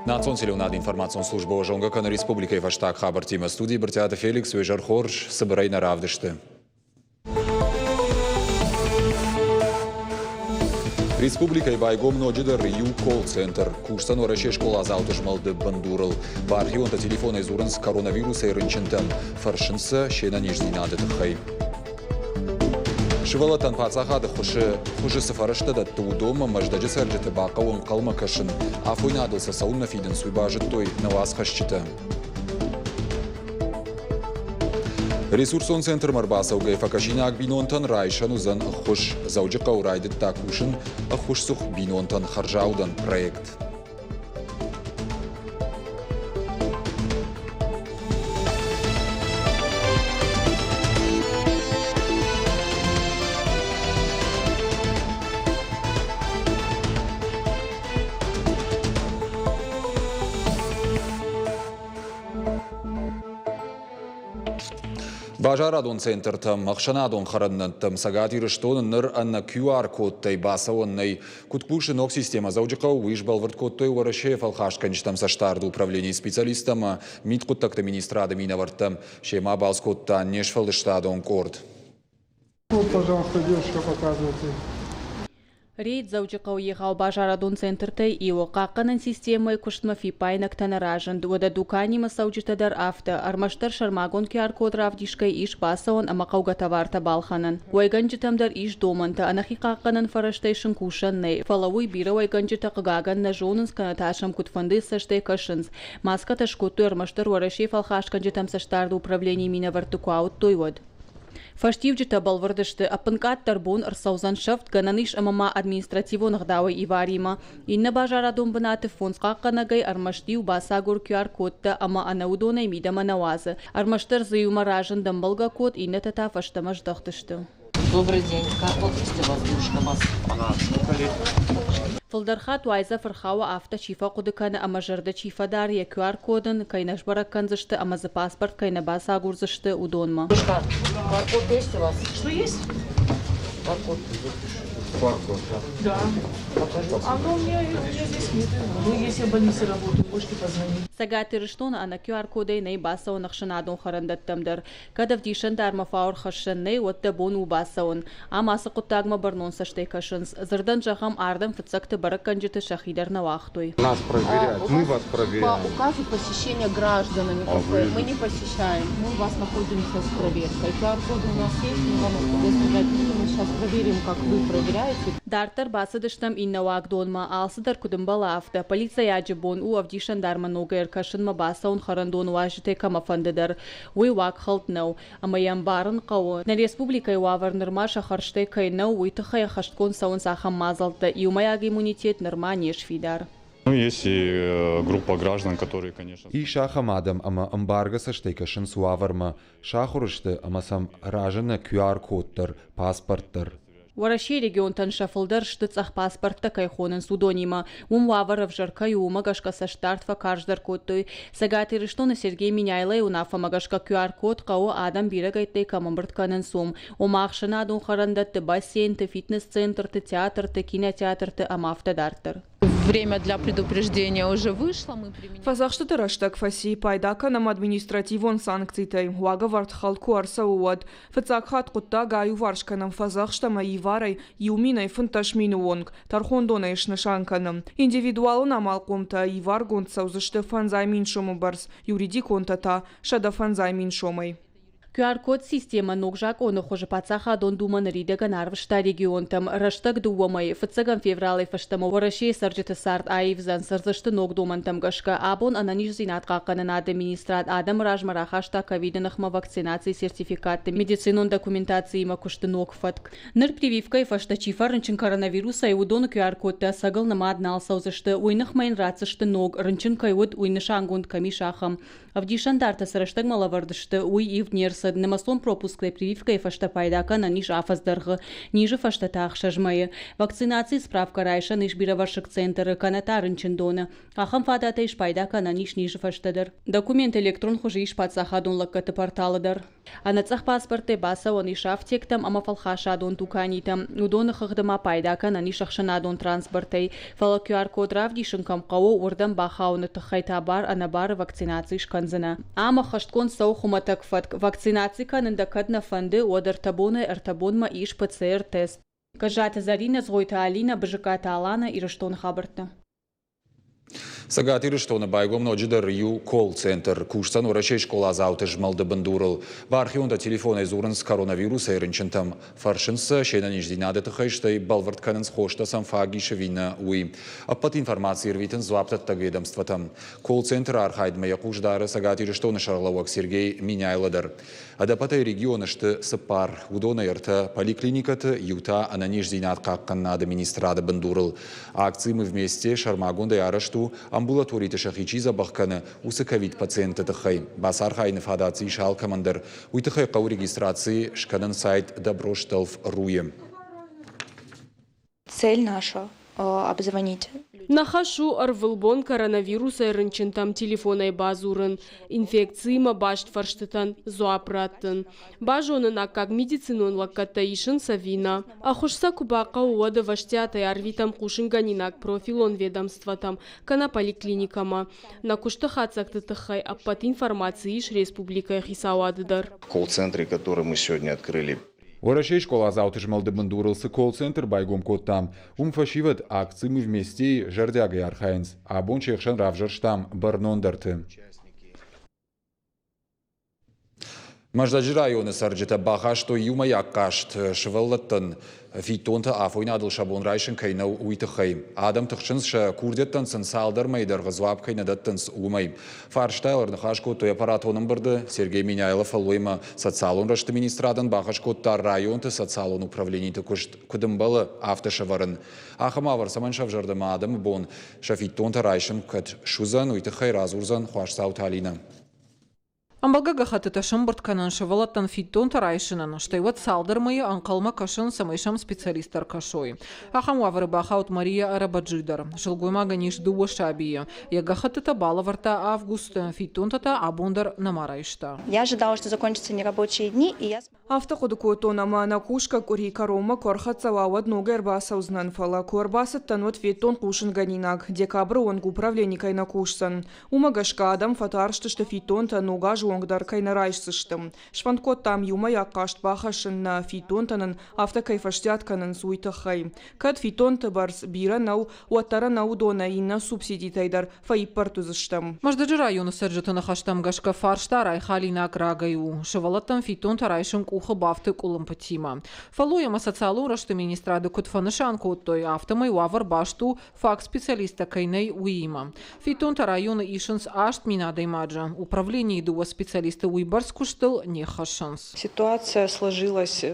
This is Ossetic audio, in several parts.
Национ телеуынады информацион службӕ зонгӕ кӕны республикӕйы фӕстаг хабӕрттимӕ. Студийы Брытъиаты Феликс, уе зӕр хорз, цыбырӕй нӕ равдысты. Республикӕйы байгом ноджыдӕр иу колл-центр. Кусдзӕн Уӕрӕсе скъоладзауты змӕлды бындурыл. Бархионтӕ телефонӕй дзурынц коронавирусӕй рынчынтӕн, фӕрсынц сӕ се нӕниздзинады тыххӕй. Сывӕллӕттӕн паддзахады хуызы, хуызы цы фӕрӕзтӕ дӕтты, уыдонмӕ Мӕздӕджы цӕрджыты бахъӕуы ӕнхъӕлмӕ кӕсын. Афойнадыл сӕ цӕуылнӕ фидынц, уый базыдтой нӕ уацхӕсджытӕ. Ресурсон центрмӕ ӕрбацӕугӕ фӕкӕсинаг бинонтӕн райсӕн уыдзӕн ӕххуыс. Дзӕуджыхъӕуы райдыдта кусын ӕххуысцух бинонтӕн хӕрзаудӕн проект. Базарадон центртӕм, ӕхсӕнадон хӕрӕндӕттӕм Цӕгат Ирыстоны ныр ӕнӕ QR-кодтӕй бацӕуӕн нӕй. Куыд кусы ног системӕ Дзӕуджыхъӕуы, уый сбӕлвырд кодтой Уӕрӕсейы фӕлхасгӕнджытӕм цӕстдарды управленийы специалисттӕ ӕмӕ мидхъуыддӕгты министрады минӕвӕрттӕ. Семӕ балц кодта не сфӕлдыстадон къорд. Вот, пожалуйста, девушка, показывайте. Рейд Дзӕуджыхъӕуы егъау базарадон центртӕй иуы хъахъхъӕнӕн системӕйы куыстмӕ фиппаинӕгтӕ нӕ разынд. Уӕдӕ дуканимӕ цӕуджытӕ дӕр афтӕ. Ӕрмӕстдӕр сӕрмагонд QR-код равдисгӕ ис бацӕуӕн ӕмӕ хъӕугӕ товартӕ балхӕнӕн. Уӕйгӕнджытӕм дӕр ис домӕнтӕ, ӕнӕхи хъахъхъӕнӕн фӕрӕзтӕй сын кусӕн нӕй. Фӕлӕ уый бирӕ уӕйгӕнджытӕ, хъыгагӕн, нӕ зонынц кӕнӕ та сӕм куыдфӕндыйы цӕстӕй кӕсынц. Маскӕтӕ скодтой ӕрмӕстдӕр Уӕрӕсейы фӕлхасгӕнджытӕм цӕстдарды управленийы минӕвӕртты куы ауыдтой, уӕд. Фӕстиуджытӕ бӕлвырд сты, ӕппынкъаддӕр бон ӕрцӕудзӕн сӕфт, гӕнӕн ис ӕмӕ ма административон ӕгъдауӕй иваримӕ. Иннӕ базарадон бынаты фондз хъахъхъӕнӕгӕй ӕрмӕст иу бацагур QR-кодтӕ ӕмӕ ӕнӕ уыдонӕй мидӕмӕ нӕ уадзы. Ӕрмӕстдӕр дзы иумӕ разынд ӕмбӕлгӕ код, иннӕтӕ та фӕстӕмӕ здӕхтысты. Добрый день. Как вот у вас девушка маска? Она сколько лет? Фылдӕр хатт уайдзӕф ӕрхауы афтӕ чи фӕхъуыды кӕны ӕмӕ зӕрдӕ чи фӕдары йӕ QR-код ын кӕй нӕ сбӕрӕг кӕндзысты ӕмӕ дзы паспорт кӕй нӕ бацагурдзысты, уыдонмӕ. Баркод есть у вас? Что есть? Баркод. Баркод, да. Да. А ну, у меня, у меня здесь нет. Ну, если в больнице работаю, можете позвонить. Цӕгат Ирыстоны ӕнӕ QR-кодӕй нӕй бацӕуӕн ӕхсӕнадон хӕрӕндӕттӕм дӕр. Кӕд ӕвдисӕндармӕ фау ӕрхӕссӕн нӕй, уӕд дӕ бон у бацӕуын. Ам ацы хъуыддагмӕ бӕрнон цӕстӕй кӕсынц. Дзырдӕн зӕгъӕм, ардӕм фыццӕгты бӕрӕггӕнджыты сӕхи дӕр нӕ уагътой. Нас проверяют, мы вас проверяем. По указу посещения гражданами А кафе вы? мы не посещаем. Мы у вас находимся с проверкой. QR-коды у нас есть, мы вам их сказать не будем. Мы сейчас проверим, как вы проверяете. Дарддӕр бацыдыстӕм иннӕ уагдонмӕ. Алцыдӕр куыд ӕмбӕлы, афтӕ. Полицӕйаджы бон у ӕвдисӕндармӕ ногӕй ӕркӕсынмӕ бацӕуын хӕрӕндоны уазджытӕй кӕмӕфӕнды дӕр. Уый уагхӕлд нӕу, ӕмӕ йӕ ӕмбарын хъӕуы, нӕ республикӕйы уавӕр нырма сӕ хӕрзтӕй кӕй нӕу, уый тыххӕй ӕххӕстгонд цӕуынц ахӕм мадзӕлттӕ, иумӕйаг иммунитет нырма не сфидар. Ну, есть и э, группа граждан, которые, конечно... Ис ахӕм адӕм ӕмӕ ӕмбаргӕ цӕстӕй кӕсынц уавӕрмӕ, сахуыр сты ӕмӕ сӕм разыны QR-код дӕр, паспорт дӕр. Уӕрӕсейы регионтӕн сӕ фылдӕр сты цъӕх паспорттӕ кӕй хонынц, уыдонимӕ. Уым уавӕр ӕвзӕр кӕй у, уымӕ гӕсгӕ цӕстдард фӕкарздӕр кодтой. Цӕгат Ирыстоны Сергей Меняйлойы уынаффӕмӕ гӕсгӕ QR-код хъӕуы адӕм бирӕгӕйттӕй кӕм ӕмбырд кӕнынц, уым. Ома ӕхсӕнадон хӕрӕндӕтты, бассейнты, фитнес-центрты, театрты, кинотеатрты ӕмӕ афтӕ дарддӕр. Время для предупреждения уже вышло. Мы применяем. Фӕдзӕхстыты рӕстӕг фӕци, пайда кӕнӕм административон санкцитӕй, уагӕвӕрд хӕлд куы ӕрцӕуы, уӕд. Фыццаг хатт хъуыддаг аиуварс кӕнӕм фӕдзӕхст ӕмӕ иварӕй 1000-ӕй 15 000 онг, тӕрхондонӕй снысан кӕнӕм. Индивидуалон амалхъомтӕ иваргонд цӕудзысты 500 000 сомы бӕрц, юридиконтӕ та 150 000 сомӕй. QR-код системӕ ног закъоны хуызы Паддзахадон Думӕ ныридӕгӕн арвыста регионтӕм. Рӕстӕг дыууӕ мӕйы, фыццӕгӕм февралӕй фӕстӕмӕ Уӕрӕсейы цӕрджыты цард аивдзӕн, цӕрдзысты ног домӕнтӕм гӕсгӕ. Абон Ӕнӕниздзинад хъахъхъӕнынады министрад адӕмы размӕ рахаста ковиды ныхмӕ вакцинацийы сертификатты медицинон документациимӕ куысты ног фӕтк. Ныр прививкӕйы фӕстӕ чи фӕрынчын коронавирусӕй, уыдоны QR-кодтӕ ӕцӕгыл нымад нал цӕудзысты, уый ныхмӕ йын ратдзысты ног, рынчын кӕй уыд, уый нысангонд кӕм ис, ахӕм. Ӕвдисӕндартӕ цы рӕстӕгмӕ лӕвӕрд сты, уый ивд не рцыд. ӕрцыд. Нымӕцон пропусктӕй прививкӕйы фӕстӕ пайда кӕнӕн ис афӕдз дӕргъы, низы фӕстӕ та 6 мӕйы. Вакцинацийы справкӕ райсӕн ис бирӕвӕрсыг центры, кӕнӕ та рынчындоны. Ахӕм фадатӕй спайда кӕнӕн ис низы фӕстӕ дӕр. Документ электрон хуызы ис паддзахадон лӕггӕдты порталы дӕр. Ӕнӕцъӕх паспорттӕй бацӕуӕн ис афтектӕм ӕмӕ фӕлхасадон дуканитӕм. Уыдоны хыгъды ма пайда кӕнӕн ис ӕхсӕнадон транспортӕй. Фӕлӕ QR-код равдисын кӕм хъӕуы, уырдӕм бахауыны тыххӕй та бар-ӕнӕбары вакцинаци скӕндзынӕ. Ам ӕххӕстгонд цӕуы хуымӕтӕг фӕтк. Вакцинаци кӕнын дӕ кӕд нӕ фӕнды, уӕд ӕртӕ бонӕй ӕртӕ бонмӕ ис ПЦР-тест. Гӕззаты Зӕринӕ, Цгъойты Алинӕ, Бызыкъаты Аланӕ, Ирыстоны хабӕрттӕ. Цӕгат Ирыстоны байгом ноджыдӕр иу колл-центр. Кусдзӕн Уӕрӕсейы скъоладзауты змӕлды бындурыл. Бархионтӕ телефонӕй дзурынц коронавирусӕй рынчынтӕм. Фӕрсынц сӕ се нӕниздзинады тыххӕй, стӕй бӕлвырд кӕнынц хостӕ сӕм фаг ис ӕви нӕ, уый. Ӕппӕт информаци ӕрвитынц дзуапдӕттӕг ведомствотӕм. Колл-центры архайдмӕ йӕ хъус дары Цӕгат Ирыстоны сӕргълӕууӕг Сергей Меняйло дӕр. Ӕдӕппӕтӕй регионы сты цыппар, уыдонӕй ӕртӕ поликлиникӕты, иу та ӕнӕниздзинад хъахъхъӕнынады министрады бындурыл. Акци «Мы вместе» сӕрмагондӕй арӕзт у, амбулаториты сӕхи чи дзӕбӕх кӕны, уыцы ковид-пациентты тыххӕй. Бацархайыны фадат ис алкӕмӕн дӕр. Уый тыххӕй хъӕуы регистраци скӕнын сайт доброштелф.ру-йы. Цель наша обзвонить. Нӕ хӕс у ӕрвылбон коронавирусӕй рынчынтӕм телефонӕй бадзурын, инфекциимӕ баст фӕрстытӕн дзуапп раттын, базонын аккаг медицинон лӕггӕдтӕ исынц ӕви нӕ. Ӕххуыс сӕ куы бахъӕуы, уӕд ӕвӕстиатӕй арвитӕм хъусынгӕнинаг профилон ведомствотӕм кӕнӕ поликлиникӕмӕ. Нӕ куысты хатдзӕгты тыххӕй ӕппӕт информаци ис республикӕйы хицауады дӕр. Колл-центре, который мы сегодня открыли. Уӕрӕсейы скъоладзауты змӕлды бындурыл цы колл-центр байгом кодтам, уым фӕсивӕд акци «Мы вместе»-йы зӕрдиагӕй архайынц. Абон се хсӕн равзӕрстам бӕрнондӕрты. Мӕздӕджы районы цӕрджытӕ бахастой иумӕйаг хъаст сывӕллӕттӕн фиддонтӕ афойнадыл сӕ бон райсын кӕй нӕу, уый тыххӕй. Адӕм тыхсынц, сӕ курдиӕттӕн сын цалдӕр мӕйы дӕргъы дзуапп кӕй нӕ дӕттынц, уымӕй. Фарстайыл ӕрныхас кодтой аппаратон ӕмбырды. Сергей Меняйло фӕллоймӕ социалон рӕзты министрадӕн бахӕс кодта районты социалон управлениты куыст куыд ӕмбӕлы, афтӕ сӕвӕрын. Ахӕм уавӕр цӕмӕн сӕвзӕрд ӕмӕ адӕмы бон сӕ фиддонтӕ райсын кӕд суыдзӕн, уый тыххӕй радзурдзӕн Хуасдзауты Алинӕ. Ӕмбӕлгӕ гӕххӕттытӕ сӕмбырд кӕнын сывӕллӕттӕн фиддонтӕ райсынӕн, стӕй уӕд цалдӕр мӕйы ӕнхъӕлмӕ кӕсын, цӕмӕй сӕм специалист ӕркӕсой. Ахӕм уавӕры бахауд Мария Арабаджи дӕр. Сылгоймагӕн ис дыууӕ сабийы. Йӕ гӕххӕттытӕ балӕвӕрдта августы, фиддонтӕ та абон дӕр нӕма райста. Я ожидала, что закончатся нерабочие дни, и я Афтӕ хъуыды кодтон, ӕмӕ ӕнӕкусгӕ къуыри кӕронмӕ куы ӕрхӕццӕ уа, уӕд ногӕй ӕрбацӕудзынӕн, фӕлӕ куы ӕрбацыдтӕн, уӕд федтон хъусынгӕнинаг, декабры онг управлени кӕй нӕ кусдзӕн. Уымӕ гӕсгӕ адӕм фӕтарстысты фиддонтӕ ног азы онг дӕр кӕй нӕ райсдзысты. Сфӕнд кодтам иумӕйаг хъаст бахӕссын, нӕ фиддонтӕ нын афтӕ кӕй фӕстиат кӕнынц, уый тыххӕй. Кӕд фиддонты бӕрц бирӕ нӕу, уӕддӕр ӕнӕ уыдонӕй иннӕ субсидитӕй дӕр фӕиппӕрд уыдзыстӕм. Мӕздӕджы районы цӕрджыты ныхӕстӕм гӕсгӕ фарста райхалинаг рагӕй у. Сывӕллӕттӕн фиддонтӕ райсын къухы бафты къуылымпытимӕ. Фӕллой ӕмӕ социалон рӕзты министрады куыд фӕнысан кодтой, афтӕмӕй уавӕр баст у, фаг специалисттӕ кӕй нӕй, уыимӕ. Фиддонтӕ районы исынц 8000 адӕймаджы. Управленийы дыууӕ специалисты уыйбӕрц куыстыл не ххӕссынц. Ситуация сложилась э,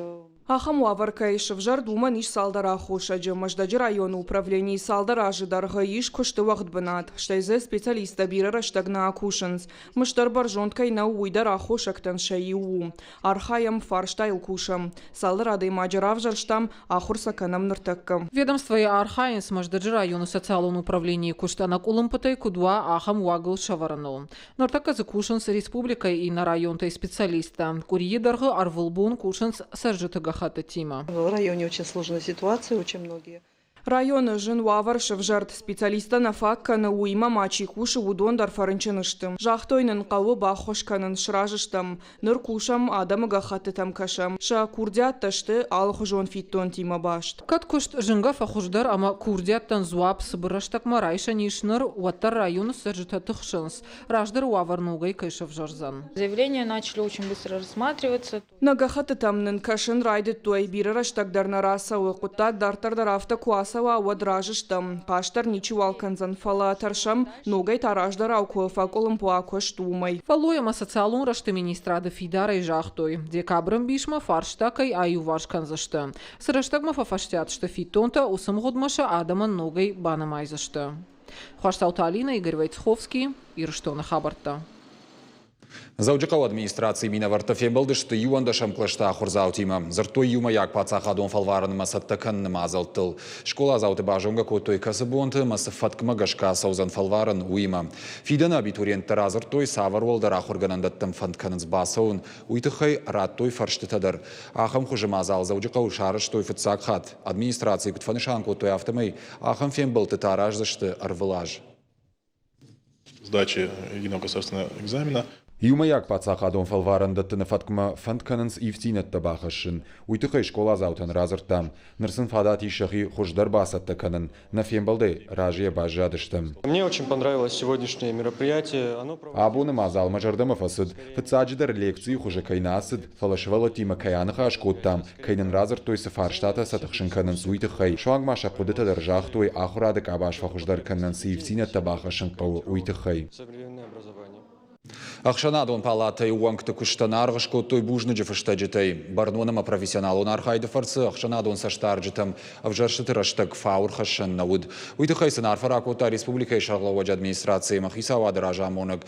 Ахӕм уавӕр кӕй сывзӕрд, уымӕн ис цалдӕр аххосаджы. Мӕздӕджы районы управленийы цалдӕр азы дӕргъы ис куысты уӕгъд бынат, стӕй дзы специалисттӕ бирӕ рӕстӕг нӕ акусынц. Мызд дӕр бӕрзонд кӕй нӕу, уый дӕр аххосӕгтӕн сӕ иу у. Архайӕм, фарстайыл кусӕм. Цалдӕр адӕймаджы равзӕрстам, ахуыр сӕ кӕнӕм ныртӕккӕ. Ведомствойы архайынц Мӕздӕджы районы социалон управленийы куыст ӕнӕкъуылымпытӕй куыд уа, ахӕм уагыл сӕвӕрыныл. Ныртӕккӕ дзы кусынц республикӕйы иннӕ районтӕй специалисттӕ. Къуырийы дӕргъы ӕрвылбон кусынц цӕрджыты гӕххӕттытимӕ. В районе очень сложная ситуация, очень многие Районы зын уавӕр сывзӕрд, специалисттӕ нӕ фаг кӕны, уыимӕ ма чи кусы, уыдон дӕр фӕрынчын сты. Загътой нын, хъӕуы баххуыс кӕнын, сразы стӕм. Ныр кусӕм, адӕмы гӕххӕттытӕм кӕсӕм. Сӕ курдиӕттӕ сты алыхуызон фиддонтимӕ баст. Кӕд куыст зынгӕ фӕхуыздӕр ӕмӕ курдиӕттӕн дзуапп цыбыр рӕстӕгмӕ райсӕн ис ныр, уӕддӕр районы цӕрджытӕ тыхсынц, раздӕры уавӕр ногӕй кӕй сӕвзӕрдзӕн. Заявления начали очень быстро рассматриваться. Нӕ гӕххӕттытӕм нын кӕсын райдыдтой, бирӕ рӕстӕг дӕр нӕ рацӕуы. Хъуыддаг дарддӕр дӕр афтӕ куы ацӕуа, уӕд разы стӕм. Хъаст дӕр ничиуал кӕндзӕн, фӕлӕ тӕрсӕм, ногӕй та раздӕрау куы фӕкъуылымпы уа куыст, уымӕй. Фӕллой ӕмӕ социалон рӕзты министрады фидарӕй загътой, декабры ӕмбисмӕ фарста кӕй аиуварс кӕндзысты. Цы рӕстӕгмӕ фӕфӕстиат сты фиддонтӕ, уыцы мгъуыдмӕ сӕ адӕмӕн ногӕй банымайдзысты. Хуастауты Алинӕ, Игорь Войцеховский, Ирыстоны хабӕрттӕ. Дзӕуджыхъӕуы администрацийы минӕвӕрттӕ фембӕлдысты иуӕндӕсӕм кълӕсты ахуырдзаутимӕ. Дзырдтой иумӕйаг паддзахадон фӕлварӕнмӕ цӕттӕ кӕныны мадзӕлттыл. Скъоладзауты базонгӕ кодтой, кӕцы бонты ӕмӕ цы фӕткмӕ гӕсгӕ ацӕудзӕн фӕлварӕн, уыимӕ. Фидӕны абитуриенттӕ радзырдтой, цавӕр уӕлдӕр ахуыргӕнӕндӕттӕм фӕнд кӕнынц бацӕуын, уый тыххӕй радтой фӕрстытӕ дӕр. Ахӕм хуызы мадзал Дзӕуджыхъӕуы сарӕзтой фыццаг хатт. Администрацийы куыд фӕнысан кодтой, афтӕмӕй ахӕм фембӕлдтытӕ араздзысты ӕрвылаз. Сдачи единого государственного экзамена. Иумӕйаг паддзахадон фӕлварӕн дӕттыны фӕткмӕ фӕнд кӕнынц ивддзинӕдтӕ бахӕссын. Уый тыххӕй скъоладзаутӕн радзырдтам. Ныр сын фадат ис сӕхи хуыздӕр бацӕттӕ кӕнын. Нӕ фембӕлдӕй разыйӕ баззадыстӕм. Мне очень понравилось сегодняшнее мероприятие. Оно Абоны мадзал мӕ зӕрдӕмӕ фӕцыд. Фыццаджыдӕр лекцийы хуызы кӕй нӕ ацыд, фӕлӕ сывӕллӕттимӕ кӕй аныхас кодтам, кӕй нын радзырдтой, цы фарстатӕ сӕ тыхсын кӕнынц, уый тыххӕй. Суанг ма сӕ хъуыдытӕ дӕр загътой, ахуырады къабаз фӕхуыздӕр кӕнынӕн цы ивддзинӕдтӕ бахӕссын хъӕуы, уый тыххӕй. Ӕхсӕнадон палатӕйы уӕнгты куыстӕн аргъ скодтой бузныджы фыстӕджытӕй. Бӕрнон ӕмӕ профессионалон архайды фӕрцы ӕхсӕнадон цӕстдарджытӕм ӕвзӕрстыты рӕстӕг фау ӕрхӕссӕн нӕ уыд. Уый тыххӕй сын арфӕ ракодта республикӕйы сӕргълӕууӕджы администрацийы ӕмӕ хицауады разамонӕг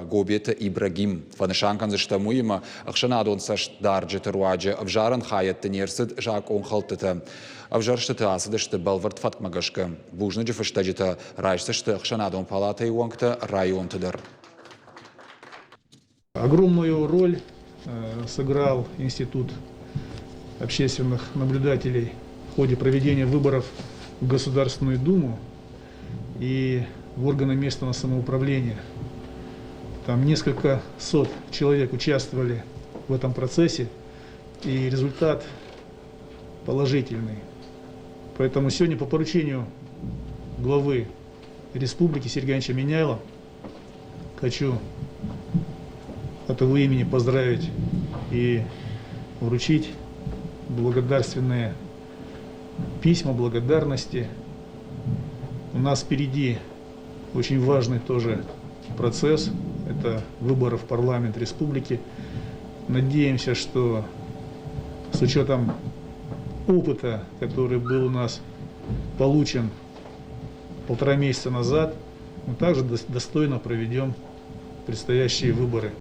Гобеты Ибрагим. Фӕнысан кӕндзыстӕм уыимӕ, ӕхсӕнадон цӕстдарджыты руаджы ӕвзарӕн хайӕдты не рцыд закъонхӕлдтытӕ. Ӕвзӕрстытӕ ацыдысты бӕлвырд фӕткмӕ гӕсгӕ. Бузныджы фыстӕджытӕ райсдзысты ӕхсӕнадон палатӕйы уӕнгтӕ районты дӕр. Огромную роль сыграл Институт общественных наблюдателей в ходе проведения выборов в Государственную Думу и в органы местного самоуправления. Там несколько сот человек участвовали в этом процессе, и результат положительный. Поэтому сегодня по поручению главы республики Сергея Ивановича Меняйло хочу от его имени поздравить и вручить благодарственные письма благодарности. У нас впереди очень важный тоже процесс. Это выборы в парламент республики. Надеемся, что с учетом опыта, который был у нас получен полтора месяца назад, мы также достойно проведем предстоящие выборы.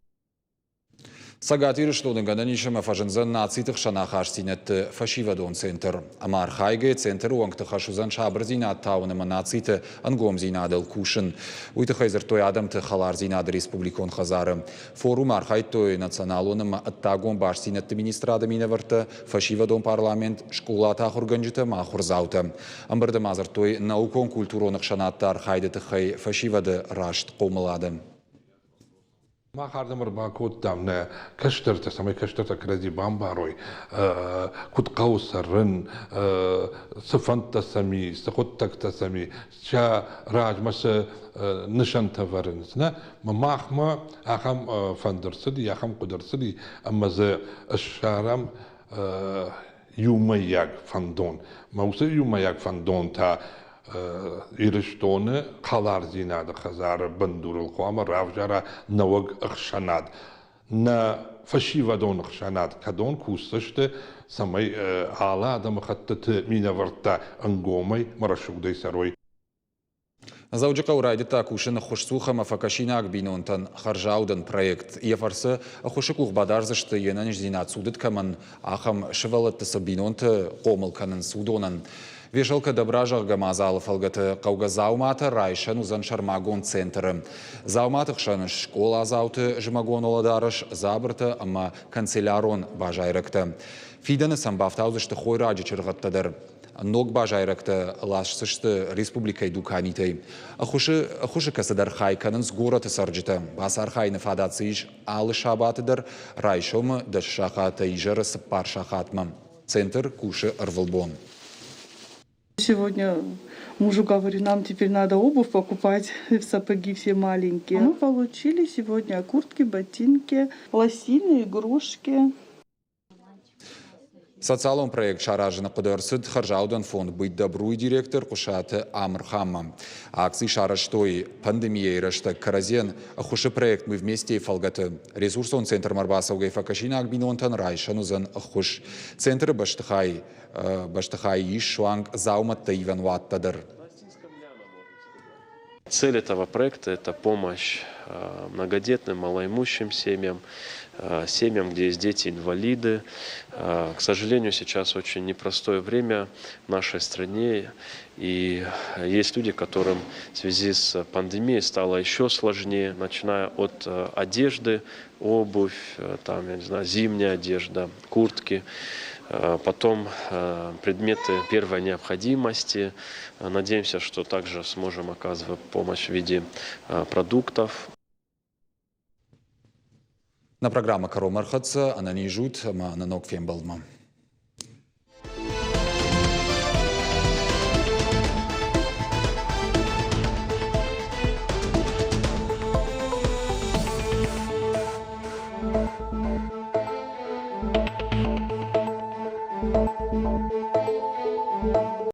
Цӕгат Ирыстоны гӕнӕн ис ӕмӕ фӕзындзӕн нациты хсӕн ахастдзинӕдты фӕсивӕдон центр. Ӕмӕ архайгӕ центры уӕнгты хӕс уыдзӕн сабырдзинад тауын ӕмӕ нациты ӕнгомдзинадыл кусын. Уый тыххӕй дзырдтой адӕмты хӕлардзинады республикон хӕдзары. Форумы архайдтой националон ӕмӕ ӕддагон бастдзинӕдты министрады минӕвӕрттӕ, фӕсивӕдон парламент, скъолаты ахуыргӕнджытӕ ӕмӕ ахуырдзаутӕ. Ӕмбырды ма дзырдтой наукон-культурон ӕхсӕнадты архайды тыххӕй фӕсивӕды раст хъомылады. Мах ардӕм ӕрбакодтам нӕ кӕстӕртӕ, цӕмӕй кӕстӕртӕ кӕрӕдзи бамбарой, куыд хъӕуы цӕрын, цы фӕндтӕ сӕм и, цы хъуыддӕгтӕ сӕм и, сӕ размӕ цы нысантӕ вӕрынц. Нӕ махмӕ ахӕм фӕнд ӕрцыди, ахӕм хъуыды ӕрцыди, ӕмӕ дзы ссарӕм иумӕйаг фӕндон. Мӕ уыцы иумӕйаг фӕндон та Ирыстоны хӕлардзинады хӕдзары бындурыл хъуамӕ равзара нӕуӕг ӕхсӕнад. Нӕ фӕсивӕдон ӕхсӕнад кӕдон кусдзысты, цӕмӕй алы адӕмыхӕттыты минӕвӕрттӕ ӕнгомӕй ӕмӕ рӕсугъдӕй цӕрой. Дзӕуджыхъӕуы райдыдта кусын ӕххуысцух ӕмӕ фӕкӕсинаг бинонтӕн хӕрзаудӕн проект. Йӕ фӕрцы ӕххуысы къух бадардзысты, йе нӕниздзинад цудыд кӕмӕн, ахӕм сывӕллӕтты цы бинонты хъомыл кӕнынц, уыдонӕн. Вешалка добра, зӕгъгӕ, мадзалы фӕлгӕты хъӕугӕ дзауматӕ райсӕн уыдзӕн сӕрмагонд центры. Дзауматы хсӕн скъоладзауты зымӕгон уӕлӕдарӕс, дзабыртӕ ӕмӕ канцелярон базайрӕгтӕ. Фидӕны сӕм бафтаудзысты хойраджы чыргъӕдтӕ дӕр. Ног базайрӕгтӕ ласдзысты республикӕйы дуканитӕй. Ӕххуысы, ӕххуысы кӕцыдӕр хай кӕнынц горӕты цӕрджытӕ. Бацархайыны фадат цы ис алы сабаты дӕр райсомы 10 сахатӕй изӕры 4 сахатмӕ. Центр кусы ӕрвылбон. Сегодня мужу говорю, нам теперь надо обувь покупать, сапоги все маленькие. Мы получили сегодня куртки, ботинки, лосины, игрушки. Социалон проект саразыны хъуыды ӕрцыд хӕрзаудӕн фонд «Быть добру»-йы директор Хъуысаты Амырханмӕ. Акци сарӕзтой пандемийӕйы рӕстӕг кӕрӕдзийӕн ӕххуысы проект «Мы вместе»-йы фӕлгӕты. Ресурсон центрмӕ ӕрбацӕугӕ фӕкӕсинаг бинонтӕн райсӕн уыдзӕн ӕххуыс. Центры бӕстыхай бӕстыхайы ис суанг дзаумӕттӕ ивӕн уаттӕ дӕр. Цель этого проекта – это помощь многодетным, малоимущим семьям, семьям, где есть дети-инвалиды. К сожалению, сейчас очень непростое время в нашей стране, и есть люди, которым в связи с пандемией стало еще сложнее, начиная от одежды, обувь, там, я не знаю, зимняя одежда, куртки, потом предметы первой необходимости. Надеемся, что также сможем оказывать помощь в виде продуктов. Нӕ программӕ кӕронмӕ ӕрхӕццӕ, ӕнӕниз ут ӕмӕ нӕ ног фембӕлдмӕ.